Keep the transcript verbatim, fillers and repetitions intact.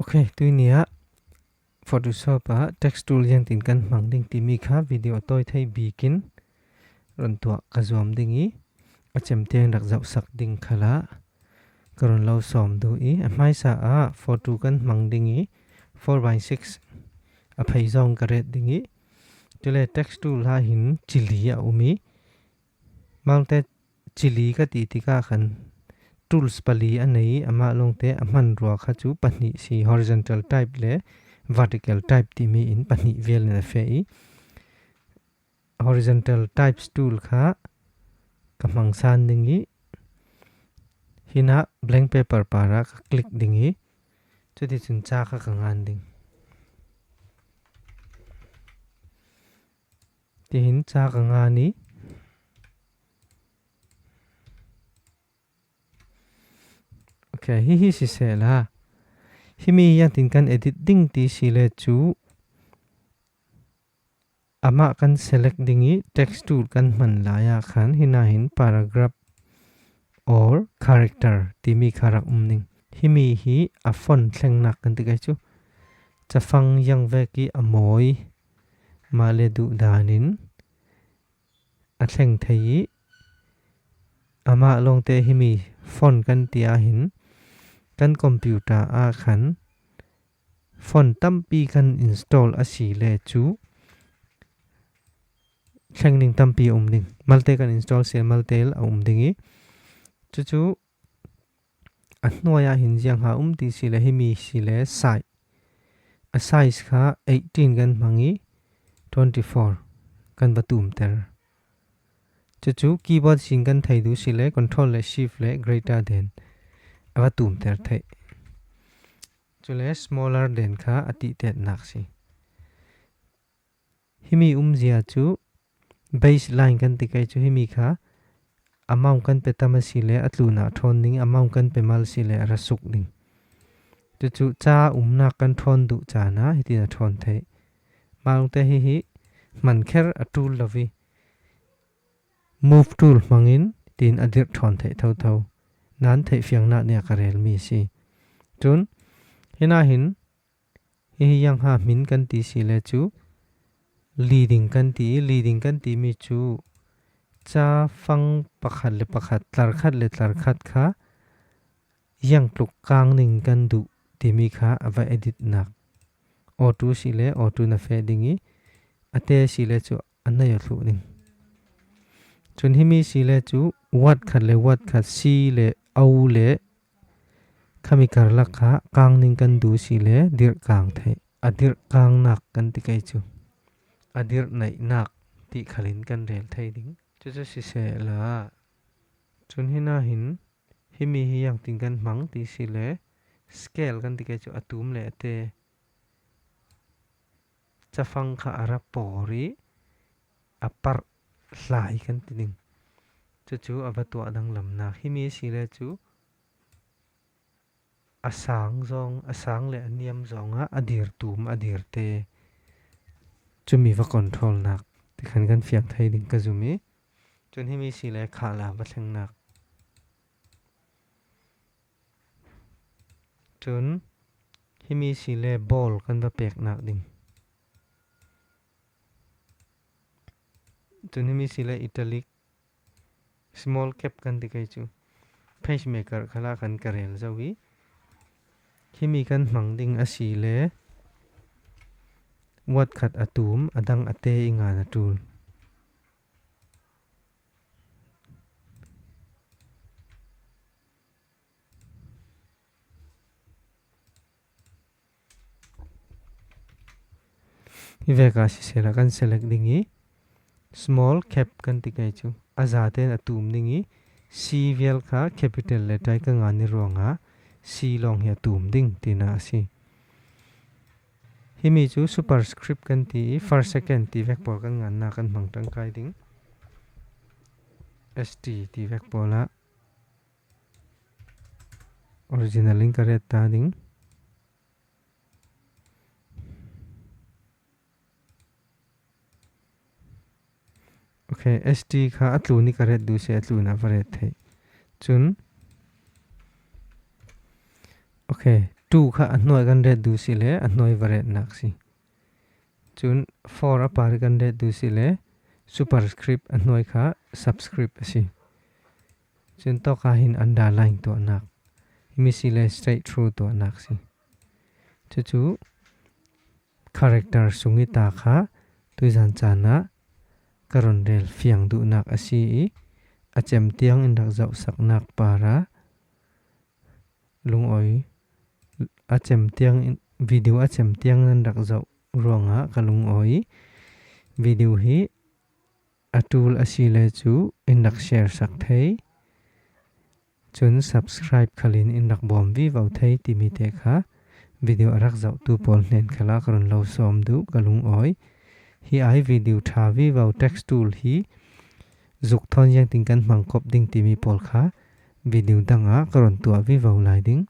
Ok, tuini ah Photoshop ah text tool ziangtin kan hmang ding timi kha video tawi thei bikin rawn tuah ka zuam ding i, a chem tiang rak zauhsak ding khalah ka rawn lo sawm duh i, a hmaisa ah photo kan hmang ding i, four by six a phei zawng ka ret ding i, chule text tool ah hin chili a um i, Mangte chili ka ti tikah khan tools pali a nei, amah lawngte a hmanrua kha chu pahnih si, horizontal type le vertical type timi in pahnih vialin a feh i, horizontal types tool kha ka hmangsan ding i, hinah blank paper parah ka click ding i, chuti chun cha kha ka ngan ding. Tihin cha ka ngan i. Ok, hi hi sisela, himi hiangtin kan edit ding ti sile chu, amah kan select ding i, text tool kan hman lai ah khan hina hin paragraph or character timi kha rak um ding. Himi hi a font thlengnak kan ti kai chu, chafang ziang vek i a mawi, mah le duh danin a thleng thei i, amah lawngte himi font kan ti ah hin kan computer ah khan font tampi kan install a sile chu thleng ding tampi a um ding. Malte kan install sile malte a um ding i, chu chu a hnuaiah hin ziang ha um ti sile, himi sile size, a size kha eighteen kan hmang i, twenty-four kan va tumter. Chu chu keyboard sin kan thei duh sile control le shift le greater than a va tumter theih. Chule smaller than kha a tihtetnak si. Himi umzia chu baseline kan ti kai chu, himi kha amount kan pe tam a sile a tlunah ṭhawn ding, amount kan pe mal sile a ra suk ding. Chu chu cha umnak kan ṭhawn duh cana hitin a ṭhawn theih. Mangte hi hi hman kher a ṭul lo i, move tool hmangin tin a dirh ṭhawn theih thotho. Nan theih fiangnak nia ka rel mi si. Chun hina hin hi hi yang ha hmin kan ti sile chu leading kan ti i, leading kan timi chu cha fang pakhat le pakhat, tlar khat le tlar khat kha ziang tluk kang ning kan duh timi kha a va edit nak. Auto sile auto na feh ding i, a te sile chu a nei a thluh ding. Chun himi sile chu word khat le word khat, C le O le khami karlak kha kang ning kan duh sile dirh kang theih. A dirh kangnak kan ti kai chu, a dirh neihnak tih khalin kan rel thei ding. Chu chu sisela, chun hina hin himi hi ziangtin kan hmang ti sile scale kan ti kai chu, a tum le a te chafang kha a ra pawr i a parh hlai kan ti ding. Chu chu a va tuah danglamnak. Himi sile chu a sang zawng, a sang le a niam zawngah a dir tum, a dir te, chumi va controlnak ti khan kan fiang thei ding ka zum i. Chun himi sile khahla va thlengnak. Chun himi sile bold kan va peknak ding. Chun himi sile italic, small cap kan ti kai chu. Page maker khalah khan ka rel zo i. Himi kan hmang ding a sile word khat a tum, a dang a te i ngan a ṭul. Hi veka sisela kan select ding i, small cap kan ti kai chu. A zaten a tum ding i, C vial kha capital letter i ka ngan i ruanga C lawng hi a tum ding tina a si. Himi chu superscript kan ti i, first second ti vek pawl kan nganna kan hmang tangkai ding. S T ti vek pawlah original in ka ret ta ding. Ok, S T kha a tlun i ka ret duh se, a tlun a va ret theih. Chun, ok, two kha a hnuai kan ret duh si le a hnuai va retnak si. Cun four a par kan ret duh si le superscript a hnuai kha subscript a si. Cun tawka hin underline tuahnak, himi si le straight through tuahnak si. Cucu character sung i ta kha tuizan caan ah ka run rel fiang duhnak a si i a cem tiang in rak zohsaknak par ah lungawi a cem tiang in, video a cem tiang nan rak zoh ruangah ka lungawi. Video hi a ṭul a si le cu in rak share sak thei. Cun subscribe khalin in rak bawm vivo thei timi te kha video a rak zohtu pawl hnen khalah ka run lo sawm duh ka lungawi. Hi ai video ṭha vivo text tool hi zuk thawn ziangtin kan hmang kop ding timi pawl kha video dangah ka run tuah vivo lai ding.